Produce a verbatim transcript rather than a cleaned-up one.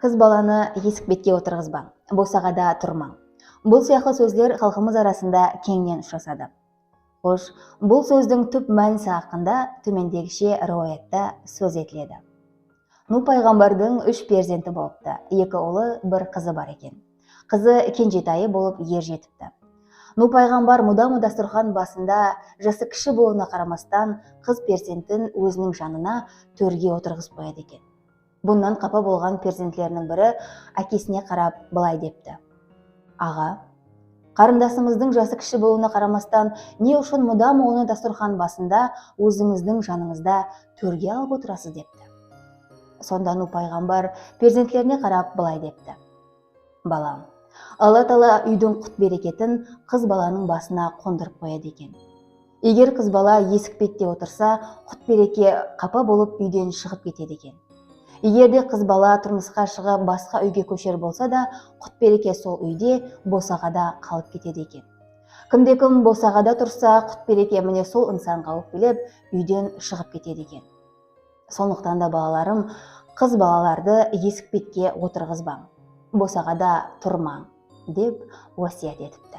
Qız balanı esik betke otırǵızbań, bosaǵada turmań. Bul sıyaqlı sózler xalqımız arasında keńnen ushırasadı. Xosh, bul sózdiń túp mánisi haqqında tómendegishe riwayatda sóz etiledi. Nuw payǵambardıń úsh perzenti bolıptı, eki ulı, bir qızı bar eken. Qızı kenjetayı bolıp er jetipti. Nuw payǵambar mudamı dasturxan basında jası kishi bolıwına qaramastan, qız perzentin óziniń janına tórge otırǵızıp qoyadı eken. Bunnan qapa bolǵan perzentleriniń biri ákesine qarap bılay depti: "Aǵa, qarındasımızdıń jası kishi bolıwına qaramastan, ne ushın mudamı onı dasturxan basında ózińizdiń janıńızda tórge alıp otırasız?" depti. Sonda Nuw payǵambar perzentlerine qarap bılay depti: "Balam, Alla taala úydiń qut-bereketin qız balanıń basına qondırıp qoyadı eken. Eger qız bala esik bette otırsa, qut-bereke qapa bolıp úyden shıǵıp ketedi eken. Eger de qız bala turmısqa shıǵıp basqa úyge kósher bolsa da, qut-bereke sol úyde, bosaǵada qalıp ketedi eken. Kimde-kim bosaǵada tursa, qut-bereke mine sol insanǵa ókpelep úyden shıǵıp ketedi eken. Sonlıqtan da, balalarım, qız balalardı esik betke otırǵızbań, bosaǵada turmań", dep wásiyat etipti.